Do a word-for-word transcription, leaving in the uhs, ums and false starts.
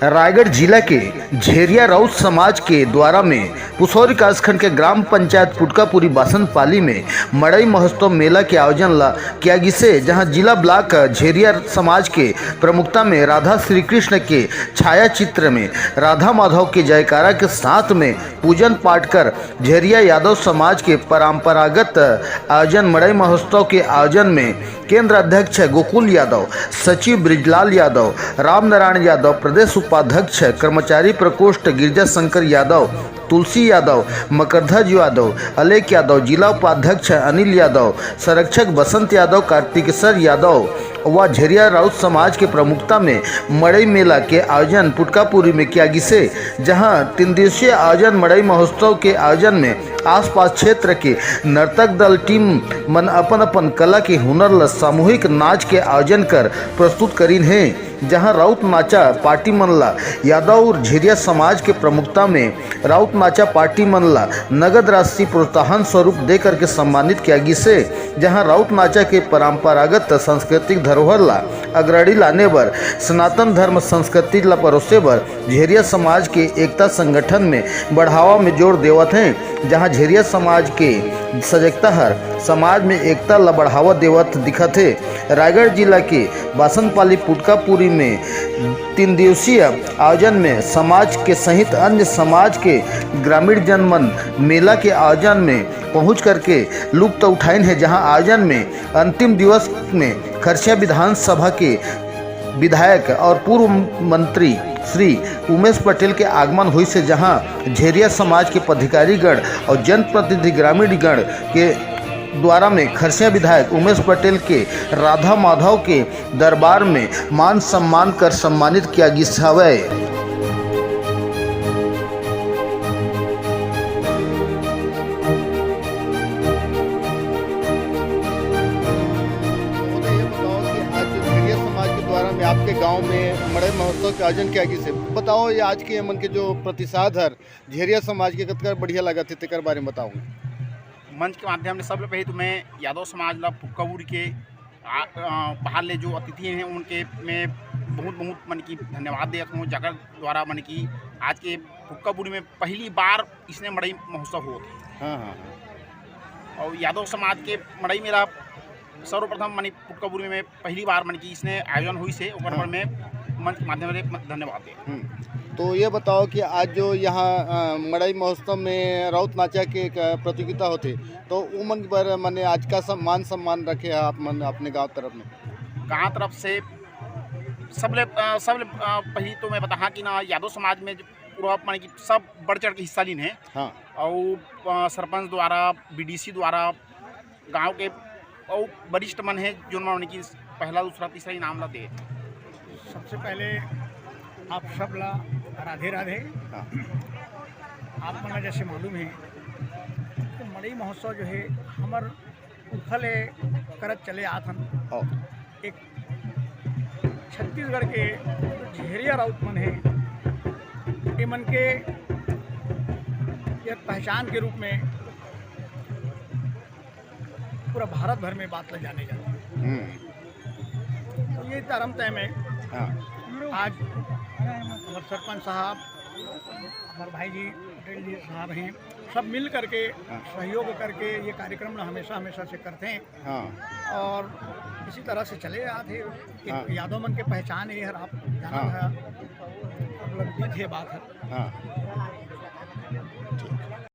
रायगढ़ जिला के झेरिया राउत समाज के द्वारा में पुसौरी कासखंड के ग्राम पंचायत पुटकापुरी बासंत पाली में मड़ई महोत्सव मेला के आयोजन ला किया गिसे, जहां जिला ब्लॉक झेरिया समाज के प्रमुखता में राधा श्री कृष्ण के छाया चित्र में राधा माधव के जयकारा के साथ में पूजन पाठ कर झेरिया यादव समाज के परंपरागत आयोजन मड़ई महोत्सव के आयोजन में केंद्र अध्यक्ष गोकुल यादव, सचिव ब्रिजलाल यादव, रामनारायण यादव, प्रदेश उपाध्यक्ष कर्मचारी प्रकोष्ठ गिरजा शंकर यादव, तुलसी यादव, मकरध्वज यादव, अलेख यादव, जिला उपाध्यक्ष अनिल यादव, संरक्षक बसंत यादव, कार्तिकेश्वर यादव व झेरिया राउत समाज के प्रमुखता में मड़ई मेला के आयोजन पुटकापुरी में किया गिसे, जहां तीन दिवसीय आयोजन मड़ई महोत्सव के आयोजन में आसपास क्षेत्र के नर्तक दल टीम मन अपन अपन कला के हुनर ल सामूहिक नाच के आयोजन कर प्रस्तुत करिन हे, जहां राउत नाचा पार्टी मन ला यादव और झेरिया समाज के प्रमुखता में राउत नाचा पार्टी मन ला नगद राशि प्रोत्साहन स्वरूप दे करके सम्मानित किया गिसे, जहां राउत नाचा के परंपरागत सांस्कृतिक धरोहर ला अग्रणी लाने बर, सनातन धर्म संस्कृति ला परोसे बर झेरिया समाज के एकता संगठन में बढ़ावा में जोर देवत हें, जहां झेरिया समाज के सजगता हर समाज में एकता ला बढ़ावा देवत दिखत हे। रायगढ़ जिला के बासनपाली पुटकापुरी में तीन दिवसीय आयोजन में समाज के सहित अन्य समाज के ग्रामीण जन मन मेला के आयोजन में पहुंच करके लुत्फ उठाइन हे, जहां आयोजन में अंतिम दिवस में खरसिया विधानसभा के विधायक और पूर्व मंत्री श्री उमेश पटेल के आगमन होइस हे, जहां झेरिया समाज के पदाधिकारीगण और जनप्रतिनिधि ग्रामीणगण के द्वारा में खरसिया विधायक उमेश पटेल के राधा माधव के दरबार में मान सम्मान कर सम्मानित किया गिस हवय। तो ये बताओ कि आज जो झेरिया समाज के द्वारा में आपके गांव में मड़ई महोत्सव के आयोजन किया गिस हे, बताओ ये आज के मन के जो प्रतिसाद हर झेरिया समाज के कतका बढ़िया लगत हे, तेकर बारे में बताओ। मंच के माध्यम ले सबले पहले तो मैं यादव समाज ला पुक्काबुरी के आ, अ, बाहर ले जो अतिथि हैं उनके मैं बहुत बहुत मन की धन्यवाद देत हूँ, जकर द्वारा मन की आज के पुक्काबुरी में पहली बार इसने मड़ई महोत्सव होत हे। हाँ, हाँ, हाँ। और यादव समाज के मड़ई मेला सर्वप्रथम मन पुक्काबुरी में पहली बार मन की इसने आयोजन होइस हे, ओकर हाँ। बर मैं मंच के माध्यम ले धन्यवाद दे। हम्म। तो ये बताओ कि आज जो यहाँ, अ, मड़ई महोत्सव में राउत नाचा के एक, अ, प्रतियोगिता होथे, तो उमन बर मने आज का सम-, मान सम्मान रखे हे आप मन अपने गांव तरफ में? गांव तरफ से सबले, अ, सबले, अ, पहली तो मैं बताहा कि ना यादव समाज में जो पूरा माने कि सब बढ़ चढ़ के हिस्सा लीन हे। हाँ। और, अ, सरपंच द्वारा, बीडीसी द्वारा, गांव के अउ वरिष्ठ मन हे, जोन मन कि पहला, दूसरा, तीसरा इनाम ला दे। सबसे पहले आप सब ला राधे राधे। हाँ। आप मन ला जैसे मालूम हे कि मड़ई महोत्सव जो हे हमर पुरखा ले करत चले आत हन। हाँ। एक छत्तीसगढ़ के जो झेरिया राउत मन हे, ये मन के ये पहचान के रूप में पूरा भारत भर में बात ला जाने जाथे। हम्म। तो ये धर्म तय में हाँ। आज हमारे सरपंच साहब, हमारे भाई जी पटेल जी साहब हैं, सब मिल करके हाँ। सहयोग करके ये कार्यक्रम ना हमेशा हमेशा से करते हैं। हाँ। और इसी तरह से चले आत हे। एक हाँ। यादव मन के पहचान हे हर, आप जानत हाँ। हे, मतलब, ये बात हे। हाँ।